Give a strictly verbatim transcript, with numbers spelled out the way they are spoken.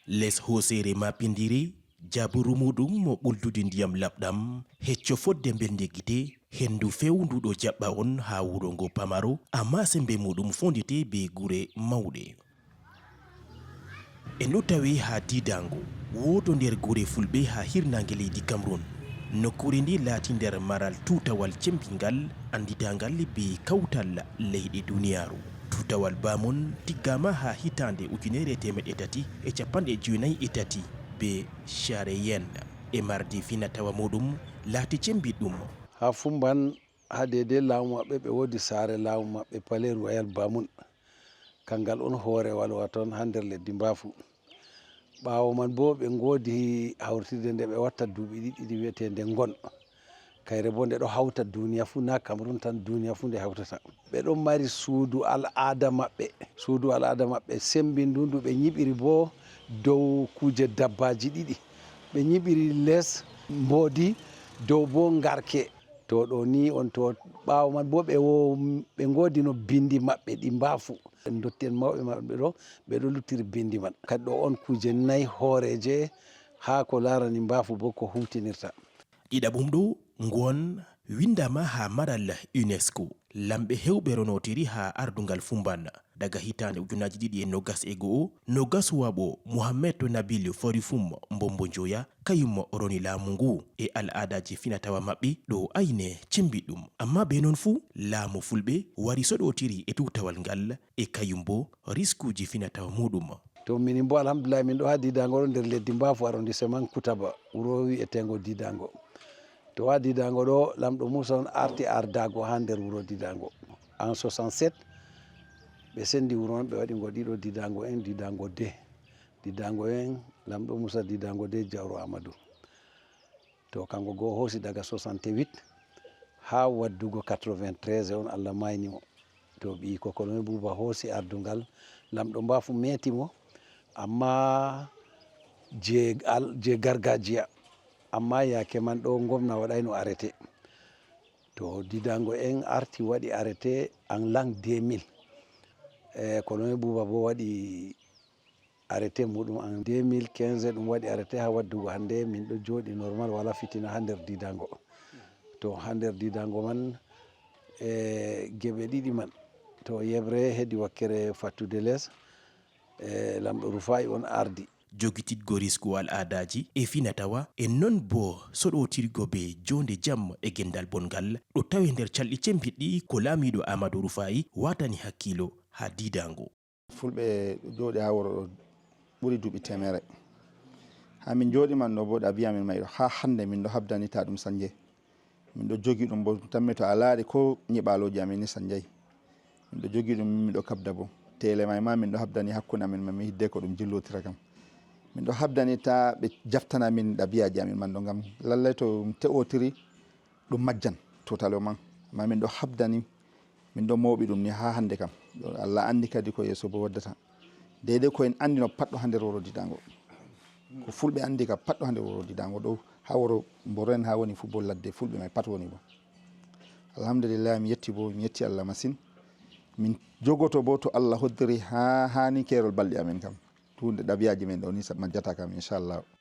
Les hooseere maapindiire, jaaburu muuɗum mo ɓuldude ndiyam laɓɗam, hecco fodde mbelnde gite, henndu feewnduɗo jaɓɓa on haa wuro ngo pamaro, ammaa semmbe muuɗum foondete bee gure mawɗe. E no tawee haa Diidaango, wooto nder gure fulɓe haa hirnaange leydi Cameroun. Nokkuure nde laati nder maral tuutawal cemmbingal, annditaangal bee kawtal leyɗe duniyaaru. Tuutawal Bamon tiggaama haa hitaande ujunere e teemeɗɗe tati e cappanɗe jeenayi e tati bee Shareyen e mardi finatawa muuɗum laati cemmbiɗɗum. Haa Fumban, haa deydey laamu maɓɓe, ɓe woodi saare laamu maɓɓe, Palais Royal Bamon. Kanngal on hoorewal wa ton haa nder leddi Mbaafu. Ɓaawo man boo, ɓe ngoodi hawtirde nde ɓe watta duuɓi ɗiɗi, ɗi wi'eteende Ngon. Kayre boo nde ɗo hawta duniya fuu, naa Cameroun tan, duniya fuu nde hawtata. Ɓe ɗon mari suudu al'aada maɓɓe, suudu al'aada maɓɓe semmbindu, ndu ɓe nyiɓiri boo dow kuuje dabbaaji ɗiɗi. Ɓe nyiɓiri les mboodi, dow boo ngarke. To ɗo ni on to ɓaawo man boo ɓe wo-, ɓe ngoodi no binndi maɓɓe ɗi Mbaafu. Ndotti'en mawɓe maɓɓe ɗo, ɓe ɗo luttiri binndi man. Kadi ɗo on kuuje nayi hooreeje haa ko laarani Mbaafu boo ko huuwtinirta. Ɗiɗaɓum ɗo, ngu on winndaama haa maral UNESCO. Lamɓe heewɓe ronotiri haa ardungal Fumban. Daga hitaande ujunaaji ɗiɗi e noogas e go'o, noogas waɓo Mohamed Nabil Forifum Mbombo Njoya, kayum roni laamu ngu e al'aadaaji finatawa maɓɓe ɗo ayne cemmbiɗɗum. Ammaa bee non fuu, laamu fulɓe wari soɗotiri e tuutawal ngal e kayum boo riskuuji finatawa muuɗum. To minin boo, alhamdulillahi, min ɗo haa Diidaango ɗo nder leddi Mbaafu, arrondissement Kutaba, wuro wi'eteengo Diidaango. To haa Diidaango ɗo, lamɗo Muusa on arti ardaago haa nder wuro Diidaango. En soixante-sept, ɓe senndi wuro man, ɓe waɗi ngo ɗiɗo, Diidaango un, Diidaango deux. Diidaango un, lamɗo Muusa, Diidaango deux, Jawro Amadou. To kanko go o hoosi daga soixante-huit haa waddugo quatre-vingt-treize on, Allah maayni mo. To ɓiyiiko Kolome Buuba hoosi ardungal, lamɗo Mbaafu meeti mo, ammaa je al-, je gargajiya. Ammaa yaake man ɗo ngomna waɗayno arrêté. To Diidaango un arti waɗi arrêté en l'an deux mille. E Kolome Buuba boo waɗi arrêté muuɗum en deux mille quinze, ɗum waɗi arrêté haa waddugo hannde, min ɗo jooɗi normal, walaa fitina haa nder Diidaango. To haa nder Diidaango man, e geɓe ɗiɗi man, to yeɓre hedi wakkere fattude les, e lamɗo Rufaa'i on ardi. Jogititgo risku al'aadaaji e finatawa, e non boo soɗotirgo bee joonde jam e gendal bonngal, ɗo tawe nder calɗi cembiɗɗi ko laamiiɗo Aamadu Rufaa'i waatani hakkiilo haa Diidaango. Fulɓe jooɗi haa wuro ɗo ɓuri duuɓi teemere. Haa min jooɗi man ɗo boo, ɗabiya min may ɗo haa hannde min ɗo habdani ta ɗum sanje. Min ɗo jogi ɗum boo, tammi to a laari ko nyiɓaalooji amin ni sanjay. Min ɗo jogi ɗum, min ɗo kabda boo. Teele may ma min ɗo habdani hakkunde amin, ma mi hiddeko ɗum jillotira kam. Min ɗo habdani ta ɓe jaftana min ɗabiyaaji amin man ɗo, ngam lallay to ɗum te'otiri, ɗum majjan totalement. Amma min ɗo habdani, min ɗo mooɓi ɗum ni haa hannde kam. Allah anndi kadi ko yeeso boo waddata. Deydey ko en anndino pat ɗo haa nder wuro Diidaango. Ko fulɓe anndi ka pat ɗo haa nder wuro Diidaango ɗo, haa wuro Mboro en haa woni fuu boo, ladde fulɓe may pat woni boo. Alhamdulillah, mi yetti boo, mi yetti Allah masin. Min jogoto boo to Allah hoddiri haa, haa ni keerol balɗe amin kam. Tuunde ɗabiyaaji men ɗo ni sa-, majjata kam, inchallah.